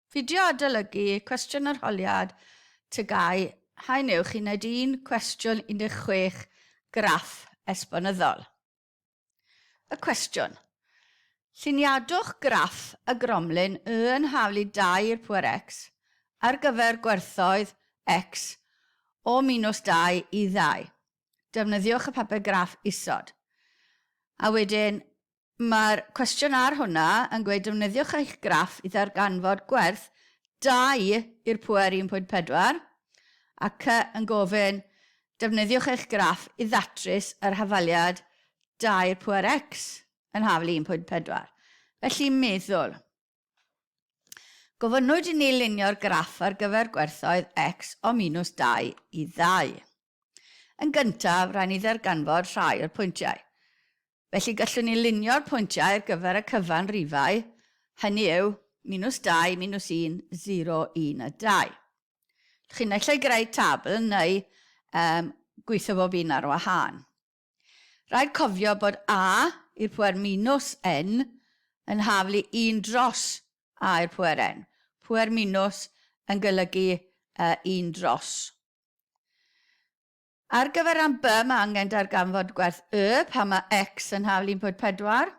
Fideo adolygu, cwestiwn arholiad, TGAU, Haen Uwch, Uned 1, cwestiwn 16, graff esbonyddol. Y cwestiwn. Lluniadwch graff y gromlin y yn haflu 2 i'r pŵer x ar gyfer gwerthoedd x o minus 2 i 2. Defnyddiwch y papur graff isod. A wedyn, Mae'r cwestiwn ar hwnna yn gweud defnyddiwch eich graff i ddarganfod gwerth 2 i'r pŵer 1.4 ac yn gofyn defnyddiwch eich graff i ddatrys yr hafaliad 2 i'r pŵer x yn hafal 1.4. Felly meddwl. Gofynnwyd i ni lunio'r graff ar gyfer gwerthoedd x o minus 2 i 2. Yn gyntaf, rhaid ni ddarganfod rhai o'r pwyntiau. Felly gallwn ni lunio'r pwyntiau ar gyfer y cyfan rifau, hynny yw, minus 2, minus 1, 0, 1 a 2. Chi'n naill ai greu tabl neu um, gweithio bob un ar wahân. Rhaid cofio bod A i'r pwer minus n yn haflu 1 dros A i'r pwer n. Pwer minus yn golygu uh, 1 dros. Ar gyfer rhan B, mae angen darganfod gwerth Y pan mae X yn hafal 1.4.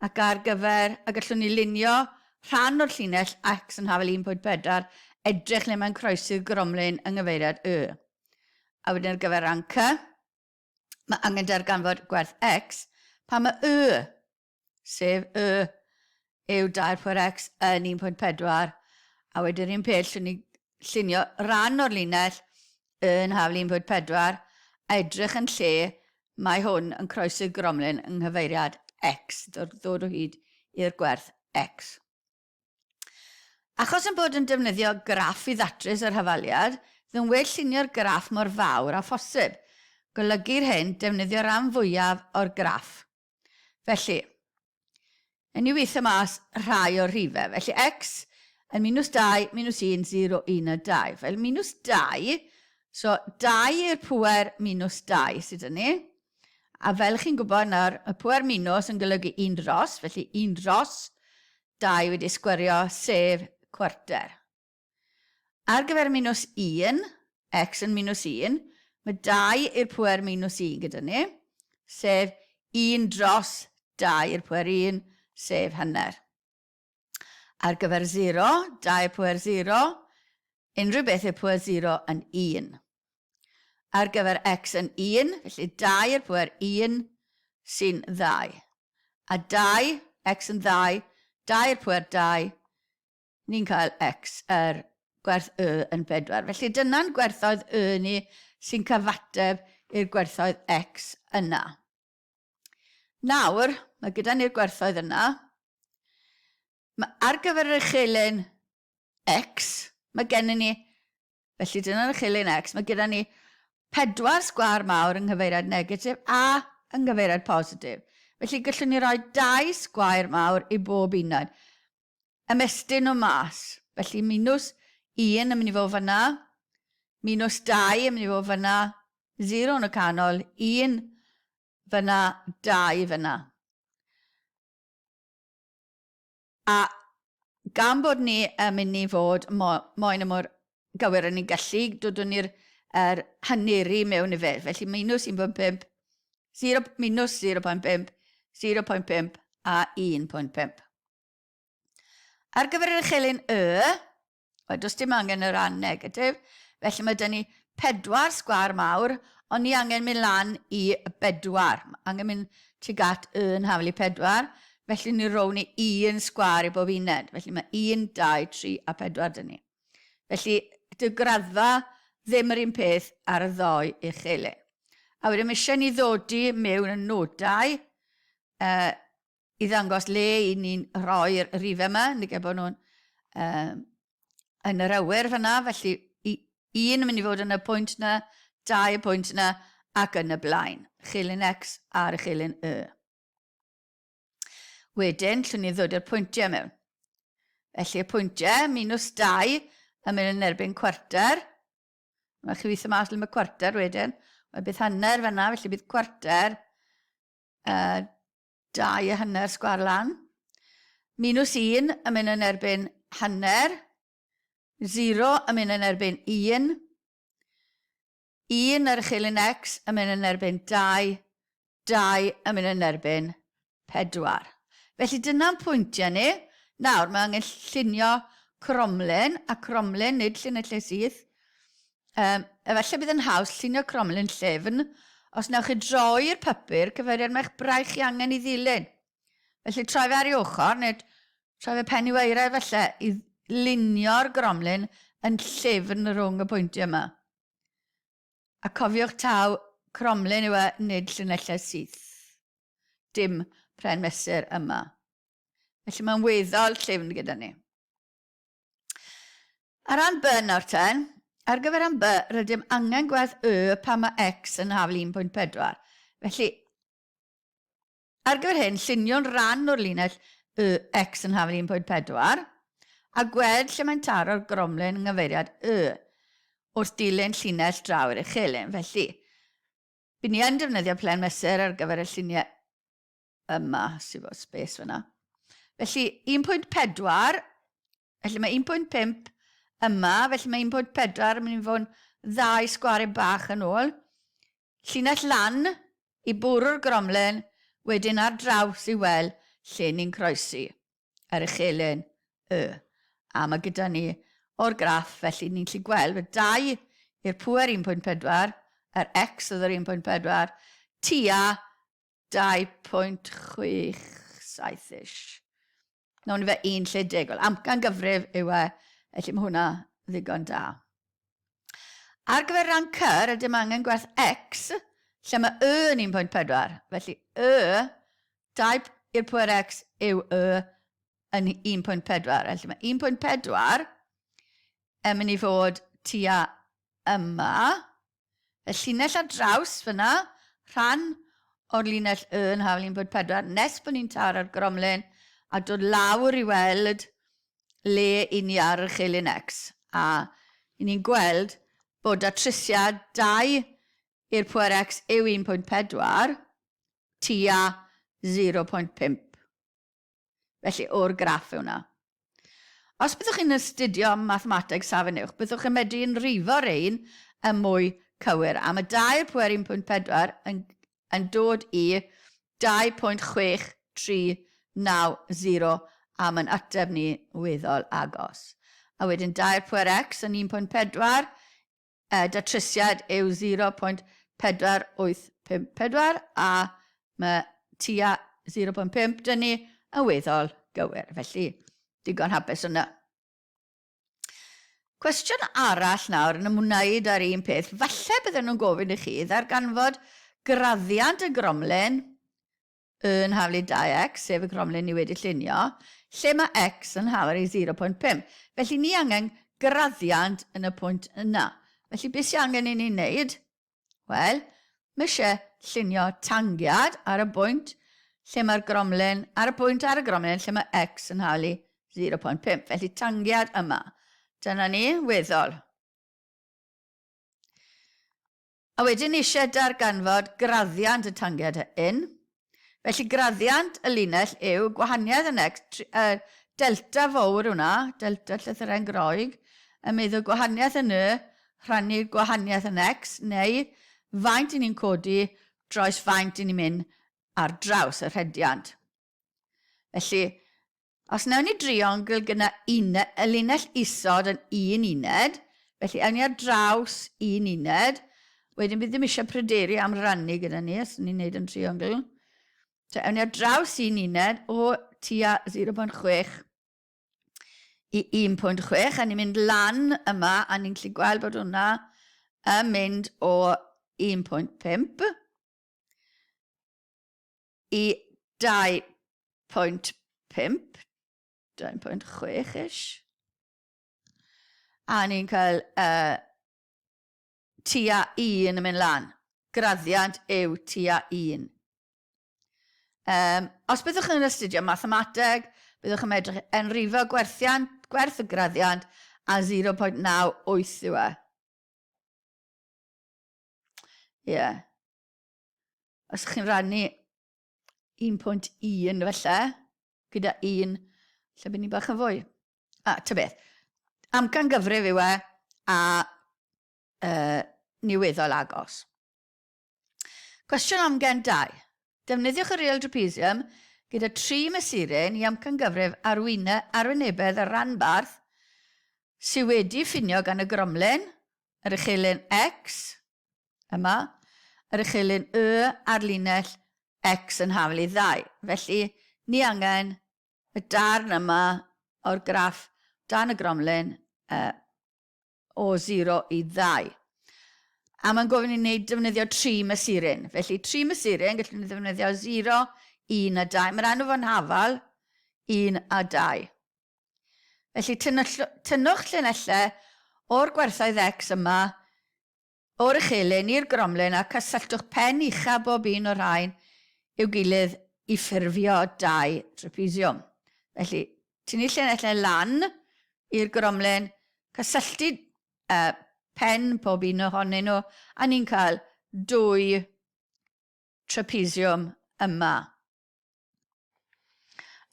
Ac ar gyfer, a gallwn ni lunio rhan o'r llinell X yn hafal 1.4, edrych le mae'n croesi'r gromlin yng nghyfeiriad Y. A wedyn ar gyfer rhan C, mae angen darganfod gwerth X pan mae Y sef y yw 2 pwer x yn 1.4, a wedyn un peth, llwn ni llunio ran o'r linell yn hafel 1.4, a edrych yn lle mae hwn yn croesi'r gromlin yng nghyfeiriad x, ddod o hyd i'r gwerth x. Achos ein bod yn defnyddio graff i ddatrys yr hafaliad, fydd yn well llunio'r graff mor fawr â phosib. Golygu'r hyn defnyddio ran fwyaf o'r graff. Felly, yn ni weithio mas rhai o'r rhifau. Felly x yn minus 2, minus 1, 0, 1 a 2. Fel minus 2, so 2 i'r pŵer minus 2 sydd yn ni. A fel chi'n gwybod nawr, y pŵer minus yn golygu 1 dros, felly 1 dros 2 wedi sgwerio, sef cwarter. Ar gyfer minus 1, x yn minus 1, mae 2 i'r pwer minus 1 gyda ni, sef 1 dros 2 i'r pwer 1, sef hanner. Ar gyfer 0, 2 i'r pwer 0, unrhyw beth i'r pwer 0 yn 1. Ar gyfer x yn 1, felly 2 i'r pwer 1 sy'n 2. A 2, x yn 2, 2 i'r pwer 2, ni'n cael x, yr gwerth y yn 4. Felly dyna'n gwerthoedd y ni sy'n cyfateb i'r gwerthoedd x yna. Nawr, mae gyda ni'r gwerthoedd yna. Mae ar gyfer yr uchelyn x, mae gennym ni, felly dyna'r uchelyn x, mae gyda ni pedwar sgwâr mawr yng nghyfeiriad negatif a yng nghyfeiriad positif. Felly gallwn ni roi dau sgwâr mawr i bob uned. ymestyn nhw mas. Felly minus 1 yn mynd i fod fyna, minus 2 yn mynd i fod fyna, 0 yn y canol, 1 fyna, 2 fyna. A gan bod ni yn mynd i fod mo, moyn y mor gywir yn ni'n gallu, dodwn ni'r er haneri mewn i fe. Felly minus 1.5, 0, minus 0.5, 0.5 a 1.5. Ar gyfer yr uchelyn Y, wel, does dim angen y ran negatif, felly mae dyn ni pedwar sgwâr mawr, ond ni angen mynd lan i bedwar. Angen mynd tuag at Y yn hafel i pedwar, felly ni rown ni un sgwâr i bob uned. Felly mae 1, 2, 3 a 4 dyn ni. Felly, dy graddfa ddim yr un peth ar y ddoi uchelyn. A wedyn mae eisiau ni ddodi mewn y nodau uh, i ddangos le i ni'n rhoi'r rhifau yma, nid bod nhw'n um, yn yr awyr fyna, felly i, un yn mynd i fod yn y pwynt yna, dau y pwynt yna, ac yn y blaen. Chilyn X a'r chilyn Y. Wedyn, llwn ni ddod i'r pwyntiau mewn. Felly y pwyntiau, minus 2 yn mynd yn erbyn cwarter. Mae chi weithio mas le mae cwarter wedyn. Mae bydd hanner fyna, felly bydd cwarter 2 a hanner sgwâr lan. Minus 1 yn mynd yn erbyn hanner, 0 yn mynd yn erbyn 1, 1 ar y chilyn x yn mynd yn erbyn 2, 2 yn mynd yn erbyn 4. Felly dyna'n pwyntiau ni. Nawr, mae angen llunio cromlin, a cromlin, nid llinellau syth. Um, efallai bydd yn haws llunio cromlin llyfn os newch chi droi'r papur cyfeiriad mae'ch braich chi angen i ddilyn. Felly troi fe ar ei ochr, neu troi fe pen i waered felly, i lunio'r gromlin yn llyfn rhwng y pwyntiau yma. A cofiwch taw cromlin yw e, nid llinellau syth. Dim pren mesur yma. Felly mae'n weddol llyfn gyda ni. Ar ran B nawr ten, ar gyfer ran B, rydym angen gwerth Y pan mae X yn hafal 1.4. Felly, Ar gyfer hyn, lluniwn ran o'r linell y x yn hafal 1.4 a gweld lle mae'n taro'r gromlin yng nghyfeiriad y wrth dilyn llinell draw i'r uchelyn. Felly, by ni yn defnyddio plen mesur ar gyfer y lluniau yma, sydd fod space fyna. Felly, 1.4, felly mae 1.5 yma, felly mae 1.4 yn mynd i fod yn ddau sgwariau bach yn ôl. Llinell lan i bwrw'r gromlin, wedyn ar draws i wel lle ni'n croesi yr uchelyn y. A mae gyda ni o'r graff, felly ni'n gallu gweld fod 2 i'r pŵer 1.4, yr x oedd yr 1.4, tua 2.67-ish. Nawn ni fe un lle deg. Wel, amcan gyfrif yw e, felly mae hwnna ddigon da. Ar gyfer rhan C, rydym angen gwerth x, lle mae y yn 1.4. Felly y, 2 i'r pwer x yw y yn 1.4. Felly mae 1.4 yn mynd i fod tua yma. Y llinell ar draws fyna, rhan o'r linell Y yn hafal 1.4, nes bod ni'n taro'r gromlin a dod lawr i weld le i ni ar y chelyn X. A i ni'n gweld bod datrysiad 2 i'r pwer X yw 1.4 tua 0.5. Felly, o'r graff yw hwnna. Os byddwch chi'n astudio mathemateg safon uwch, byddwch yn medru enrifo rhein yn mwy cywir. A mae 2 pwer 1.4 yn, yn dod i 2.6390 a mae'n ateb ni weddol agos. A wedyn 2 pwer x yn 1.4, Y datrysiad yw 0.4854 a mae tua 0.5 dyn ni yn weddol gywir. Felly, digon hapus yna. Cwestiwn arall nawr yn ymwneud â'r un peth. Falle bydden nhw'n gofyn i chi ddarganfod graddiant y gromlin yn haflu 2x, sef y cromlin ni wedi llunio, lle mae x yn hafal i 0.5. Felly ni angen graddiant yn y pwynt yna. Felly beth sy'n angen i ni wneud? Wel, mae eisiau llunio tangiad ar y bwynt lle mae'r gromlin, ar y pwynt ar y gromlin lle mae x yn haflu 0.5. Felly tangiad yma. Dyna ni, weddol. A wedyn eisiau darganfod graddiant y tangiad hyn. Felly graddiant y linell yw gwahaniaeth yn x, uh, delta fawr hwnna, delta llythyren Groeg, yn meddwl gwahaniaeth yn y, rhannu gwahaniaeth yn x, neu faint i ni'n codi dros faint i ni'n mynd ar draws y rhediant. Felly, Os wnawn ni driongl gyda une, y linell isod yn un uned, felly awn ni ar draws un uned, wedyn bydd ddim eisiau pryderu am rannu gyda ni os ni'n neud yn triongl. So awn ni ar draws un uned o tua 0.6 i 1.6 a ni'n mynd lan yma a ni'n gallu gweld bod hwnna yn mynd o 1.5 i 2.5, 2.6-ish. A ni'n cael uh, tua 1 yn mynd lan. Graddiant yw tua 1. Um, os byddwch yn astudio mathemateg, byddwch yn medru enrifo gwerthiant, gwerth y graddiant a 0.98 yw e. Ie. Yeah. Os chi'n rannu 1.1 felly, gyda 1, lle bydd ni bach yn fwy. A, ta beth, amcan gyfrif yw e a niweddol agos. Cwestiwn amgen 2. Defnyddiwch y real trapezium gyda tri mesuryn i amcangyfrif arwyne, arwynebedd y rhanbarth sydd wedi ffinio gan y gromlin, yr uchelyn X, yma, yr uchelyn Y a'r linell X yn hafal i ddau. Felly, ni angen y darn yma o'r graff dan y gromlin o 0 i 2. A mae'n gofyn i ni defnyddio tri mesuryn. Felly, tri mesuryn, gallwn ni ddefnyddio 0, 1 a 2. Mae'r enw fo'n hafal, 1 a 2. Felly, tynnwch llinellau o'r gwerthoedd X yma o'r uchelyn i'r gromlin a cysylltwch pen ucha bob un o'r rhain i'w gilydd i ffurfio dau drapesiwm. Felly, tynnu llinellau lan i'r gromlin, cysylltu uh, pen pob un ohonyn nhw, a ni'n cael dwy trapesiwm yma.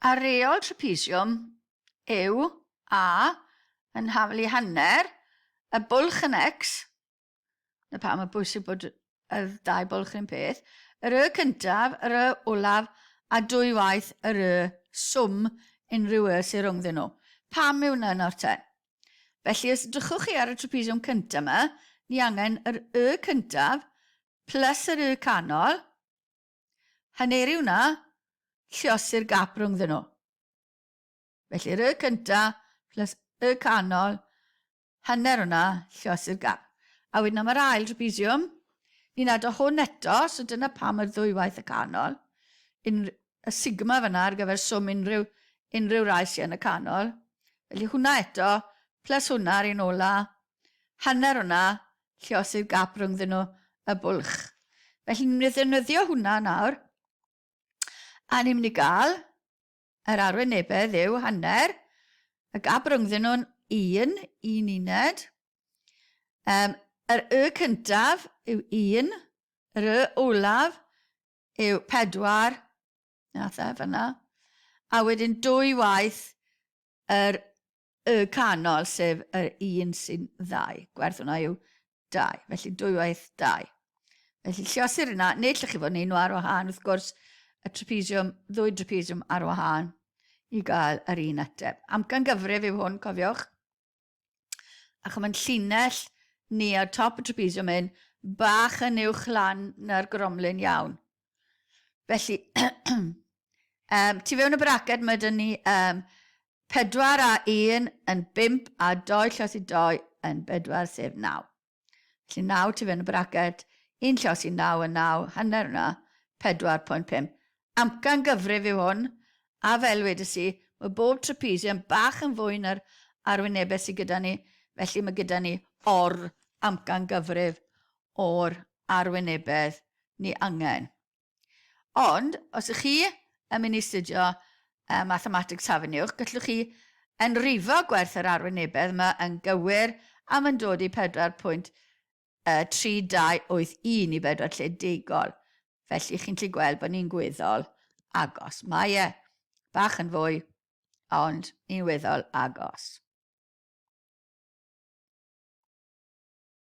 A reol trapesiwm yw A yn haflu hanner, y bwlch yn X, na pam mae bwysig bod y ddau bwlch yn peth, yr Y cyntaf, yr Y olaf, a dwy waith yr Y swm unrhyw Y sy'n rhwngddyn nhw. Pam yw hwnna nawr te? Felly, os drychwch chi ar y trapesiwm cyntaf yma, ni angen yr Y cyntaf plus yr Y canol, Haneru wna, lliosi'r gap rhwngddyn nhw. Felly'r y cynta plus y canol, hanner hwnna, lliosi'r gap. A wedyn am yr ail trapezium, ni'n ado hwn eto, so dyna pam yr ddwy waith y canol. Un, y sigma fyna ar gyfer swm unrhyw, unrhyw rai sy'n yn y canol. Felly hwnna eto, plus hwnna ar un ola, hanner hwnna, lliosi'r gap rhyngddyn nhw, y bwlch. Felly ni'n mynd i ddefnyddio hwnna nawr, a ni'n mynd i gael yr arwynebedd yw hanner, y gap rhyngddyn nhw'n un, un uned. Um, yr y cyntaf yw un, yr y olaf yw pedwar, nath e fyna, a wedyn dwy waith yr y canol, sef yr un sy'n ddau. Gwerth hwnna yw 2, felly dwywaith 2. Felly lliosir yna, neu lle chi fod yn nhw ar wahân, wrth gwrs, y trapesiwm, ddwy trapesiwm ar wahân i gael yr un ateb. Amcan gyfrif yw hwn, cofiwch. Ac mae'n llinell ni ar top y trapesiwm hyn bach yn uwch lan na'r gromlin iawn. Felly, um, tu fewn y braced mae dyn ni um, 4 a 1 yn 5 a 2 llos i 2 yn 4 sef 9. Felly 9 tu fewn y braced, 1 llos i 9 yn 9, hanner hwnna, 4.5. Amcan gyfrif yw hwn, a fel wedes i, mae bob trapesium bach yn fwy na'r arwynebau sydd gyda ni, felly mae gyda ni or amcan gyfrif o'r arwynebedd ni angen. Ond, os ych chi yn mynd i astudio uh, mathemateg safon uwch, gallwch chi enrifo gwerth yr arwynebedd yma yn gywir a mae'n dod i 4.3281 i bedwar lle degol. Felly chi'n gallu gweld bod ni'n gweddol agos. Mae e bach yn fwy, ond ni'n weddol agos.